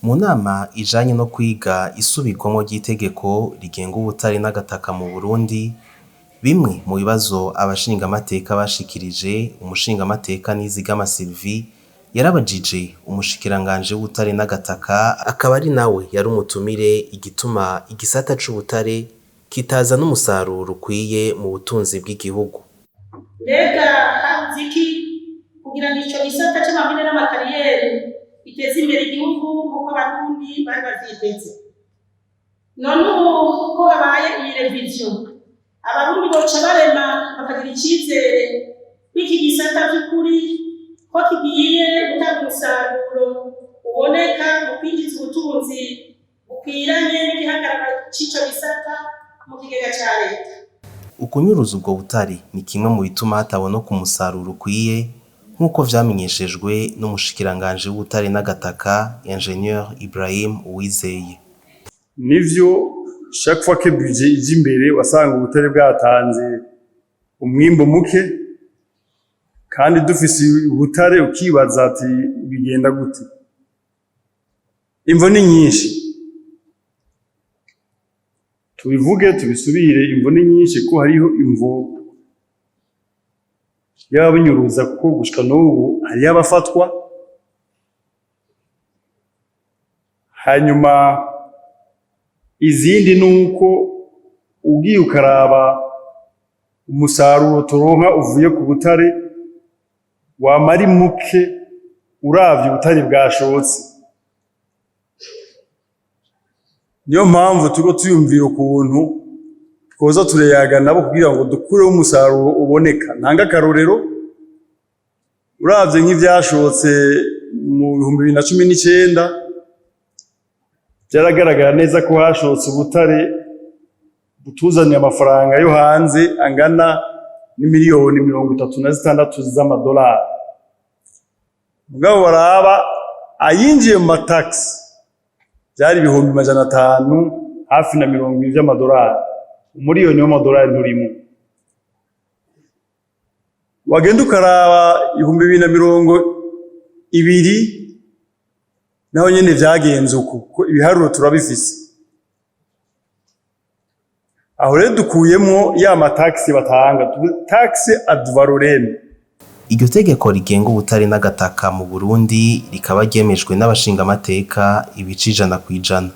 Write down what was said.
Mu nama ijanye no kwiga isubirwamwo ry'itegeko rigenga ubutare n'agataka mu Burundi, bimwe mu bibazo abashingamateka bashikirije, umushingamateka Nizigama Sylvie yarabajije umushikiranganji w'ubutare n'agataka, akaba ari nawe yari umutumire, igituma igisata c'ubutare kitazana umusaruro ukwiye mu butunzi bw'igihugu. Mbega habuze iki kugira ngo ico gisata c'ama mines n'ama carrières giteze imbere igihugu nk'uko Abarundi bari bavyiteze? None ubu ko habaye iyi révision, Abarundi boca barema bakagira icizere ko iki gisata vy'ukuri ko kigiye gutanga umusaruro uboneka mu kwinjiza ubutunzi bukwiranye n'igihagararo c'ico gisata mu kigega ca leta? Ukunyuruza ubwo butare ni kimwe mu bituma hataboneka umusaruro ukwiye, nk'uko vyamenyeshejwe n'umushikiranganji w'ubutare n'agataka, Ingénieur Ibrahim Uwizeye. Nivyo, chaque fois que budget ija imbere, wasanga ubutare bwatanze umwimbu muke, kandi dufise ubutare, ukibaza ati bigenda gute? Imvo ni nyinshi, tubivuge tubisubire, imvo ni nyinshi, ko hariho imvo y'ababinyuruza, kuko gushika n'ubu hariho abafatwa. Hanyuma izindi nuko ugiye ukaraba umusaruro turonka uvuye ku butare wama ari muke uravye ubutare bwashotse. Niyo mpamvu turiko tuyumvira ukuntu twoza turayaga nabo kugira ngo dukureho umusaruro uboneka. Ntanga akarorero: uravye nk'ivyashotse mu 2019, vyaragaragara neza ko hashotse ubutare butuzaniye amafaranga yo hanze angana n'imiliyoni 36 z'amadolari. Mugabo baraba ayinjiye mu ma taxes, vyari 520,000 vy'amadolari. Umuriyoni w'amadolari nturimwo. Wagenda ukaraba 2020, naho nyene vyagenze uko, kuko ibiharuro turabifise. Aho rero dukuyemwo ya ma taxes batanga, taxe ad valorem. Iryo tegeko rigenga ubutare n'agataka mu Burundi rikaba ryemejwe n'abashingamateka ibice 100%.